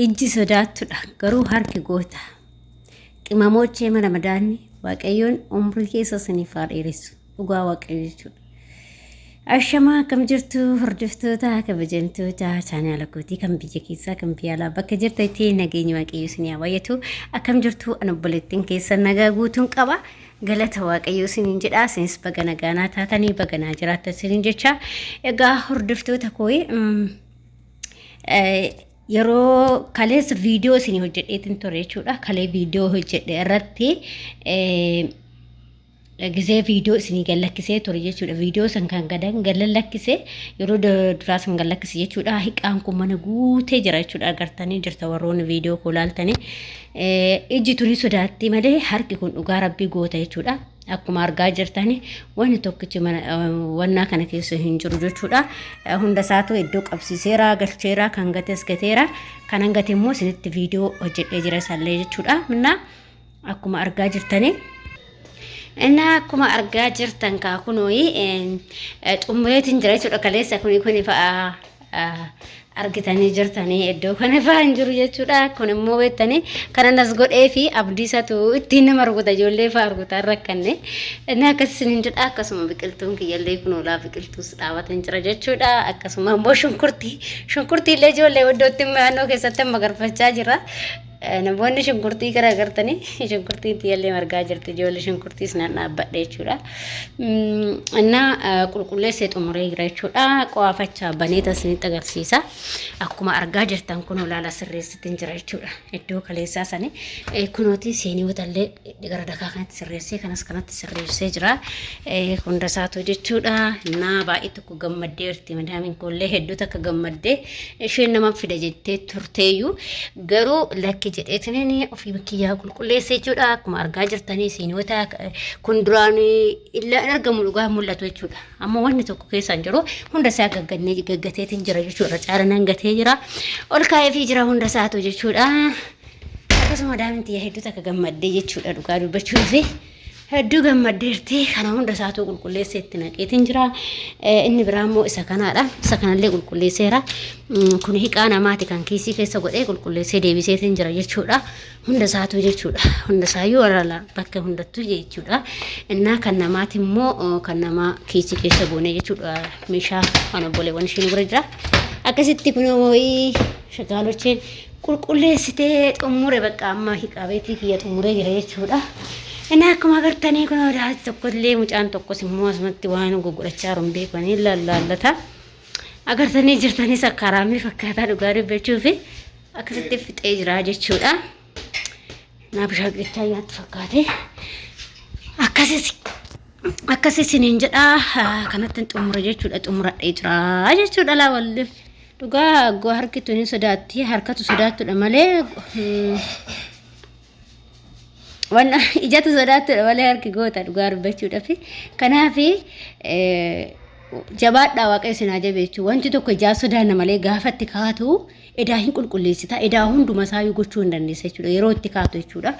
Ijji sodaattudha garuu harki goota. Qimamoochee mana madaanni Waaqayyoon umrii keessa isiniif haa dheeressu. Dhugaa Waaqayyo jechuudha. Ashamaa, akkam jirtu hordoftoota kabajamtoota chaanaala kootii kan biyya keessaa kan biyya alaa bakka jirtanitti? Nageenya Waaqayyo isin haa baay'atu. Akkam jirtu? An obboleettiin keessan nagaa guutuun qaba. Galata Waaqayyo isiniin jedha. Isinis baga nagaa naa taatanii baga naa jiraattan isiniin jecha. Egaa hordoftoota koo, yeroo kaleessa viidiyoo isinii hojjedheetiin ture jechuudha. Kalee viidiyoo hojjedhe irratti gizee viidiyoo isinii gad lakkisee ture jechuudha. Viidiyoo san kan gadan gad lakkise yeroo duraa san gad lakkise jechuudha. Hiqaan kun mana guutee jira jechuudha. Agartanii jirta warroonni viidiyoo koo laaltanii. Ijji tuni sodaatti malee harki kun dhugaa rabbii goota jechuudha. Akkuma argaa jirtani wanni tokkichi mana wannaa kana keessa hin jiru jechuudha. Hunda isaatu iddoo qabsiiseera, galcheera, kan gates gateera. Kanan gate immoo isinitti viidiyoo hojjedhee jira isaallee jechuudha. Innaa akkuma argaa jirtanii. Innaa akkuma argaa jirtan kaa kunooyi xumureetiin jira jechuudha. Kaleessa kuni kuni fa'a argitanii jirtanii, iddoo kana fa'a hin jiru jechuudha. Kun immoo beektanii kanan as godhee fi abdiisatu ittiin nama rukuta, ijoollee fa'a rukutaa rakkanne. Inni akkas isiniin jedha. Akkasuma biqiltuun kiyyallee kun olaa biqiltuus dhaabatan jira jechuudha. Akkasuma immoo shunkurtii illee ijoollee iddootti naannoo keessatti amma garfachaa jira. Namoonni shunkurtii gara agartanii shunkurtiin tiyyallee margaa jirti, ijoollee shunkurtiis nan dhaabbadhe jechuudha. Innaa qulqulleessee xumuree jira jechuudha. Qo'aafachaa banee isinitti agarsiisa. Akkuma argaa jirtan kun olaala sirreessitiin jira jechuudha. Iddoo kaleessaa sani kunooti seeniiwwan illee gara dakaa kanatti sirreessee kanas kanatti sirreessee jira. Hunda isaatu jechuudha. Innaa baay'ee tokko gammaddeerti, madaamiin koollee hedduu takka gammaddee. Isheen nama fida jettee turteeyyuu garuu lakki jedheetiniin ofii kiyyaa qulqulleesse jechuudha. Akkuma argaa jirtanii siinoota kun duraan illee hin argamu, dhugaa mul'atu jechuudha. Amma wanni tokko keessa hin jiru, hunda isaa gaggannee gaggateetiin jira jechuudha. Caalanaan gatee jira, ol kaa'eefii jira hunda isaatu jechuudha. Akkasuma madaamiin tiyya hedduu takka gammaddee jechuudha, dhugaa dubbachuufi. Hedduu gammaddeerti. Kana hunda isaatu qulqulleessee itti naqeetiin jira. Inni biraa immoo isa kanaadha. Isa kanallee qulqulleesseera. Kun hiqaa namaati kan kiisii keessa godhee qulqulleessee deebiseetiin jira jechuudha. Hunda isaatu jechuudha. Hunda isaayyuu walaala bakka hundattuu jechuudha. Innaa kan namaati immoo kan namaa kiisii keessa goone jechuudha. Meeshaa kan obboleewwan isheen bira jira. Akkasitti kunoo shagaalocheen qulqulleessitee xumure, bakka amma hiqaa beetii kiyya xumuree jira jechuudha. Inni akkuma agartanii kun haati tokko illee mucaan tokkos immoo asumatti waan gugudhachaa jiru hin beekanii lallaallata. Agartanii jirtanis akka haraamii fakkaataa, dhugaa dubbachuu fi akkasitti fixee jira jechuudha. Naa bishaan qichaa nyaatti fakkaate. Akkasis akkas isiniin jedha, kanatti xumura jechuudha, xumuradhee jira jechuudha. Laa walli dhugaa goo harki tuni sodaatti, harkatu sodaattudha malee waan ijatu sodaattudha malee harki goota, dhugaa dubbachuudhaaf. Kanaaf jabaadhaa, Waaqayyo isin haa jabeechuu. Wanti tokko ijaa sodaanna malee gaafa itti kaatu edaa hin qulqulleessita, edaa hunduma isaayyuu gochuu hin dandeessa jechuudha yeroo itti kaatu jechuudha.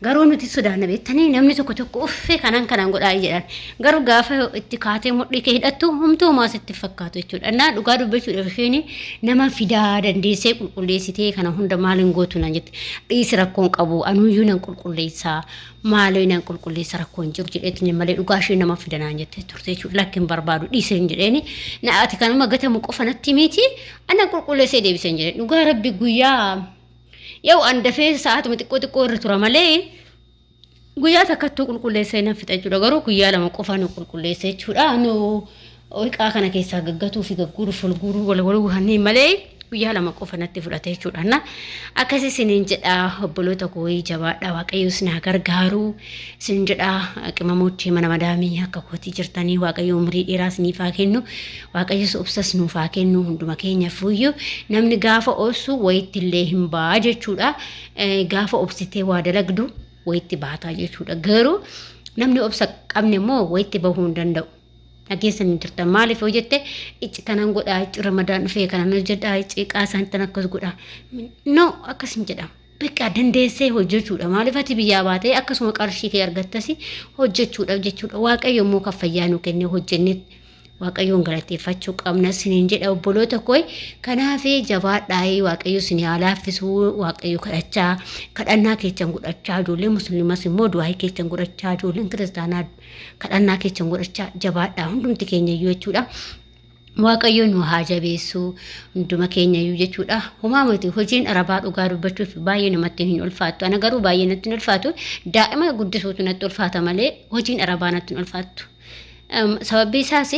Garuu nuti sodaanna beektanii, namni tokko tokko uffee kanaan kanaan godhaa jedhan, garuu gaafa itti kaatee mudhii kee hidhattu humtuu homaa sitti fakkaatu jechuudha. Innaa dhugaa dubbachuudhaaf isheen nama fidaa dandeessee qulqulleessitee kana hunda maaliin gootu naan jette. Dhiisi, rakkoon qabu, anuyyuu nan qulqulleessaa, maaloo nan qulqulleessa, rakkoon jiru jedheetiin malee dhugaa ishee nama fida naan jettee turte jechuudha. Lakki, hin barbaadu, dhiiseen jedheeni. Na ati kanuma gatamu qofa natti miti, ana qulqulleessee deebiseen jedheen. Dhugaa rabbi guyyaa yoo an dafee sa'aatuma xiqqoo xiqqoo irra tura malee guyyaa takkattuu qulqulleessee nan fixa jechuudha. Garuu guyyaa 2 qofa nu qulqulleesse jechuudha. Nu hiqaa kana keessaa gaggatuu fi gagguuruu fulguuruu wal waluu kanneen malee guyyaa 2 qofa natti fudhate jechuudha. Na akkas isiniin jedha, obboloota koo, jabaadha, Waaqayyo isin haa gargaaru isin jedha. Qimamochee mana madaamii akka kootii jirtanii Waaqayyo umurii dheeraa isiniif haa kennu, Waaqayyos obsas nuuf haa kennu hunduma keenya fuuyyuu. Namni gaafa obsu wayitti illee hin ba'a jechuudha. Gaafa obsitee waa dalagdu wayitti baataa jechuudha. Garuu namni obsa qabne immoo wayitti bahuu hin danda'u. Dhageessanii jirtan, maaliif yoo jette, icci kanan godhaa, icci Ramadaan dhufee kanan hojjedhaa, icci qaasaan tan akkas godhaa, no, akkas hin jedhamu. Bakka dandeessee hojjechuudha. Maaliif ati biyyaa baatee akkasuma qarshii kee argattasi hojjechuudhaaf jechuudha. Waaqayyo immoo kan fayyaa nu kennee hojjennee Waaqayyoon galateeffachuu qabna isiniin jedha obboloota koo. Kanaaf jabaadhaa, Waaqayyo isin haa laaffisuu. Waaqayyo kadhachaa, kadhannaa keessan godhachaa, ijoollee musliimas immoo du'aa keessan godhachaa, ijoolleen kiristaanaa kadhannaa keessan godhachaa, jabaadhaa hundumti keenya iyyuu jechuudha. Waaqayyo nu haa jabeessu hunduma keenya iyyuu jechuudha. Homaa miti, hojiin arabaa dhugaa dubbachuuf baay'ee namatti hin ulfaattu. Ana garuu baay'ee natti hin ulfaatu. Daa'ima guddisuutu natti ulfaata malee hojiin arabaa natti hin ulfaattu. Sababbi isaas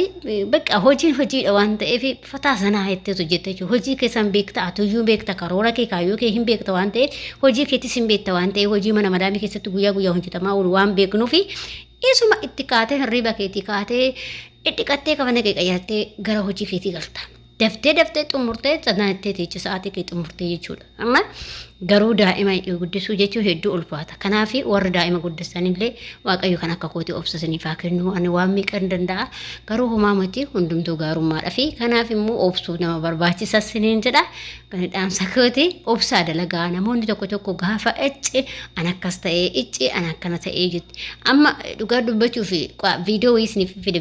bakka hojiin hojiidha waan ta'eef fataa sanaa jettee hojjetta jechuudha. Hojii keessan beekta, atuyyuu beekta, karoora kee, kaayyoo kee hin beekta waan ta'eef, hojii keetis hin beekta waan ta'eef, hojii mana madaamii keessatti guyyaa guyyaa hojjetamaa oolu waan beeknuufi isuma itti kaatee, hirriba keetii kaatee, dhiqattee, kafana kee qayyartee gara hojii keetii galta. Daftee daftee xumurtee sanaattee teecha sa'aatii kee xumurtee jechuudha. Amma garuu daa'ima guddisuu jechuun hedduu ulfaata. Kanaaf warri daa'ima guddisanillee Waaqayyo kan akka kootii obsa isiniif haa kennu. Ani waan meeqa hin danda'a. Garuu homaa miti, hundumtuu gaarummaadha fi kanaaf immoo obsuu nama barbaachisa isiniin jedha. Kan dhaamsa kooti, obsaa dalagaa. Namoonni tokko tokko gaafa icci an akkas ta'ee, icci an akkana ta'ee jetti. Amma dhugaa dubbachuuf viidiyoo wayii isiniif fide,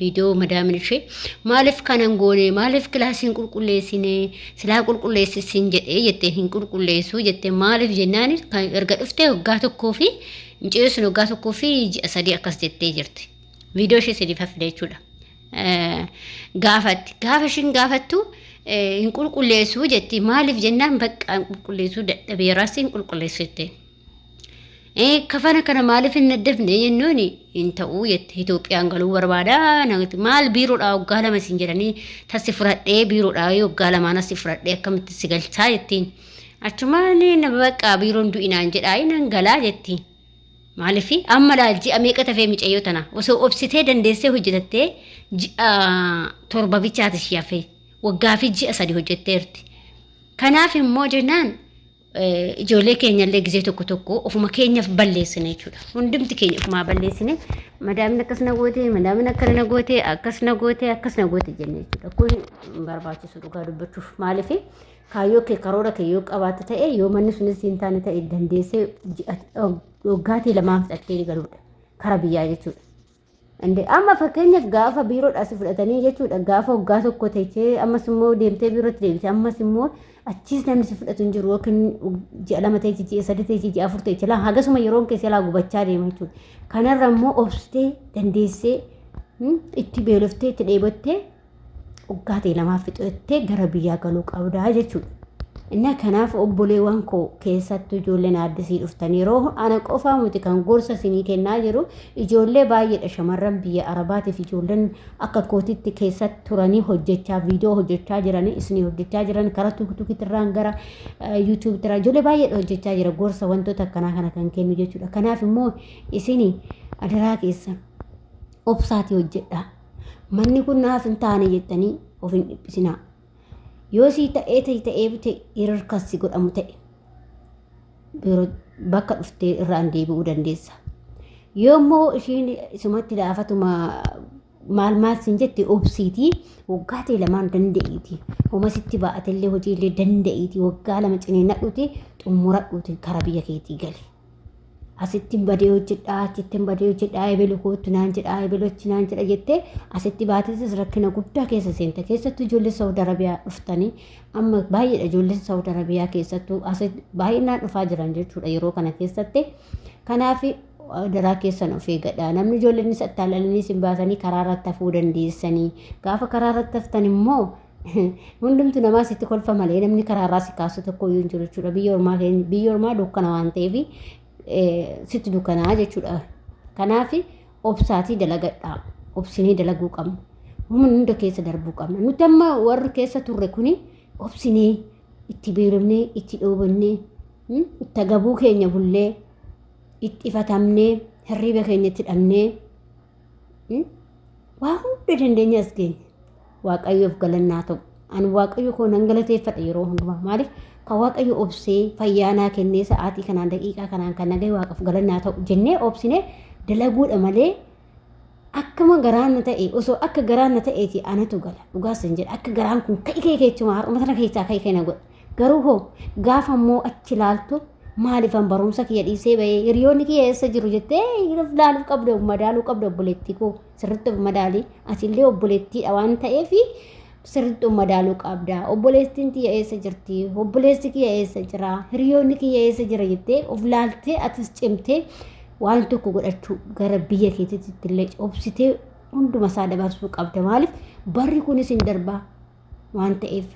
viidiyoo madaamin ishee maaliif kanan goone, maaliif kilaasii hin qulqulleessine, silaa qulqulleessisin jedhee jettee, hin qulqulleessuu jettee. Maaliif jennaan, kan erga dhuftee waggaa tokkoo fi mucayyoo sun waggaa tokkoo fi ji'a 3 akkas jettee jirti. Viidiyoo ishee isiniif fide jechuudha. Gaafatti. Gaafa ishiin gaafattu hin qulqulleessuu jetti. Maaliif jennaan, bakka hin qulqulleessuu dadhabeeraas hin qulqulleessu jette. Kafana kana maaliif hin naddafne jennuun, hin ta'uu jette. Itoophiyaan galuu barbaada. Maal biiroodhaa waggaa 2 isin jedhanii tasi fudhadhee, biiroodhaa waggaa lamaan asi fudhadhee akkamitti si galchaa jettiin. Achumaan nama bakka biiroon du'inaan jedhaa nan galaa jettiin. Maaliif amma laal, ji'a meeqa tafee micayyoo tana osoo obsitee dandeessee hojjetattee ji'a 7 bichaati ishee hafee, waggaa fi ji'a 3 hojjetteerti. Kanaaf immoo jennaan, ijoollee keenyallee gizee tokko tokko ofuma keenyaaf balleessine jechuudha. Hundumti keenya ofumaa balleessine, madaamni akkas na goote, madaamni akkana na goote, akkas na goote, akkas na goote jenne jechuudha. Kun hin barbaachisu dhugaa dubbachuuf. Maaliif kaayyoo kee, karoora kee yoo qabaatte ta'e, yoo manni sunis hin taane ta'e, dandeessee waggaatii lamaan fixattee galuudha. Kara biyyaa jechuudha. Inde amma fakkeenyaaf gaafa biiroodhaa si fudhatanii jechuudha, gaafa waggaa tokko teechee, ammas immoo deemtee biirootti deebite, ammas immoo achiis namni si fudhatu hin jiru, yookiin ji'a 2 teeche, ji'a 3 teeche, ji'a 4 teeche, laa hagasuma yeroon keessa laa gubachaa deema jechuudha. Kanarra immoo obsitee dandeessee itti beeloftee itti dheebottee waggaa ta'e lamaaf fixattee gara biyyaa galuu qabdaa jechuudha. Inni kanaaf obboleewwan koo, keessattuu ijoolleen addisii dhuftan, yeroo ana qofaa miti kan gorsa isinii kennaa jiru, ijoollee baay'eedha. Shamarran biyya arabaatiif ijoolleen akka kootitti keessatti turanii hojjechaa, viidiyoo hojjechaa jiranii, isinii hojjechaa jiran, karaa tuktukitirraan gara yuutuubitirraa ijoollee baay'eedha hojjechaa jira, gorsa wantoota akkanaa kana kan kennu jechuudha. Kanaaf immoo isinii adaraa keessa obsaatii hojjedhaa. Manni kun naaf hin taane jettanii of hin dhiphisinaa. Yoo sii ta'ee ta'e ta'ee ta'e hirkassi godhamu ta'e, bakka dhuftee irraan deebi'uu dandeessa. Yoo immoo ishiin isumatti laafatuma maal maal siin jette, obsiitii waggaa ta'e lamaan danda'iiti. Homa sitti baa'atellee hojiilee danda'iiti, waggaa 2 ciniinnadhuuti xumuradhuuti kara biyya keetii gali. Asitti badee hojjedhaa, achitti badee hojjedhaa, ebelu kootu naan jedhaa, ebelu achi naan jedha jettee asitti baatesis rakkina guddaa keessa seente. Keessattuu ijoollee Saawud Arabiyaa dhuftanii, amma baay'eedha ijoolleen Saawud Arabiyaa keessattuu asitti baay'inaan dhufaa jiran jechuudha yeroo kana keessatti. Kanaaf daraa keessan of eeggadha. Namni ijoolleen isa attaalanii isin baasanii karaa irratti hafuu dandeessanii. Gaafa karaa irratti haftan immoo hundumtu namaa sitti kolfa malee namni karaa irraa si kaasu tokko iyyuu hin jiru jechuudha. Biyya ormaa biyya ormaa dukkana waan ta'eef sitti dukkanaa jechuudha. Kanaaf obsaatii dalagadhaa. Obsinee dalaguu qabna. Hunda keessa darbuu qabna. Nuti amma warri keessa turre kuni obsinee, itti beelofnee, itti dhoobannee, itti agabuu keenya bullee, itti ifatamnee, hirriiba keenya itti dhabnee, waa hunda dandeenya as geenye. Waaqayyoof galannaa ta'u. Ani Waaqayyo koo nan galateeffadha yeroo hundumaa. Maaliif kan Waaqayyo obsee fayyaa naa kennee, sa'aatii kanaan, daqiiqaa kanaan kan nagaye, Waaqaaf galannaa ta'u jennee obsinee dalaguudha malee, akkuma garaan na ta'e, osoo akka garaan na ta'eeti anatu gala. Dhugaas hin jedha, akka garaan kun ka'i ka'e keechuma har'uma tana keessaa ka'i ka'e na godha. Garuu hoo gaafa immoo achi ilaaltu Maaliifan barumsa kiyya dhiisee bahee hiriyoonni kiyya eessa jiru jettee of laaluu qabda of madaaluu qabda obboleettii koo sirriitti of madaali atillee obboleettiidha waan ta'eef sirriitti of madaaluu qabda obboleettiin tiyya eessa jirti obboleessi kiyya eessa jira hiriyoonni kiyya eessa jira jettee of laaltee atis cimtee waan tokko godhachuu gara biyya keetiitti illee obsitee hunduma isaa dabarsuu qabda maaliif barri kunis hin darbaa waan ta'eef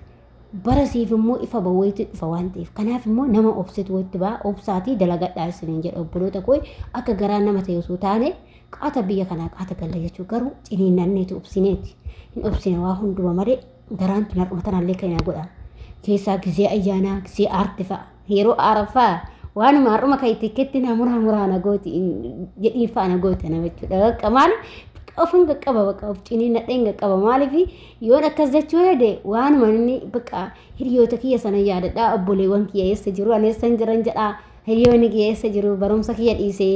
bara siif immoo ifa baweetu dhufa waan ta'eef kanaaf immoo nama obsitu walitti ba'a obsaatii dalagadhaa isiniin jedha obboloota koo akka garaa nama ta'e osoo taane qaata biyya kanaa qaata galla jechuu garuu ciniinnanneetu obsineeti hin obsine waa hunduma malee garaan tun har'uma tanallee kan na godha keessaa gizee ayyaanaa gizee aarti fa'a yeroo aaraffaa waanuma har'uma kan tikkeetti na muraa muraa na gooti jedhiin fa'a na gooti na jechuudha bakka maali ofin qaqqaba bakka of ciniinnadheen qaqqaba maaliif yoon akkas jechuu hede waanuma inni bakka hiriyoota kiyya sana yaadadhaa obboleewwan kiyya eessa jiru ani eessan jiran jedhaa hiriyoonni kiyya eessa jiru barumsa kiyya dhiisee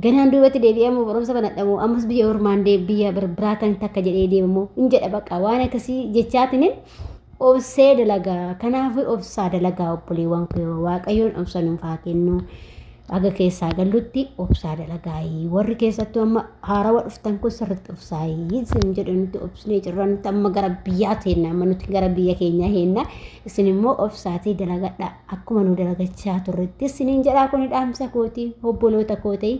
ganaan duubatti deebi'amu barumsa banadhamu ammas biyya ormaan biyya biraatan takka jedhee deemamu hin jedha bakka waan akkasii jechaatinin obsee dalagaa kanaaf obsaa dalagaa obboleewwan koo waaqayyoon obsa nuuf haa kennu haga keessaa gallutti obsaa dalagaayii warri keessattuu amma haarawa dhuftan kun sirriitti obsaayii isin jedhu nuti obsnee jirra nuti amma gara biyyaa teenna amma nuti gara biyya keenyaa heenna isin immoo obsaatii dalagadha akkuma nu dalagachaa turretti isiniin jedhaa kun dhaamsa kooti obboloota koo ta'e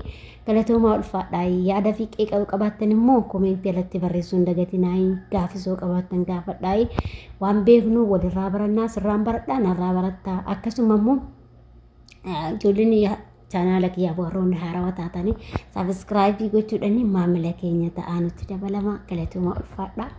Galatoomaa ulfaadhaa. Yaada fi qeeqa yoo qabaattan immoo komeentii alatti barreessuu hin dagatinaa. Gaafisoo qabaattan gaafadhaa. Waan beeknu walirraa barannaa sirraan baradhaa narraa barattaa. Akkasuma immoo ijoolleen chaanaala kiyyaaf warroonni haarawaa taatanii sabiskiraayibii gochuudhaan maamila keenya ta'aa nutti dabalama. Galatoomaa ulfaadhaa.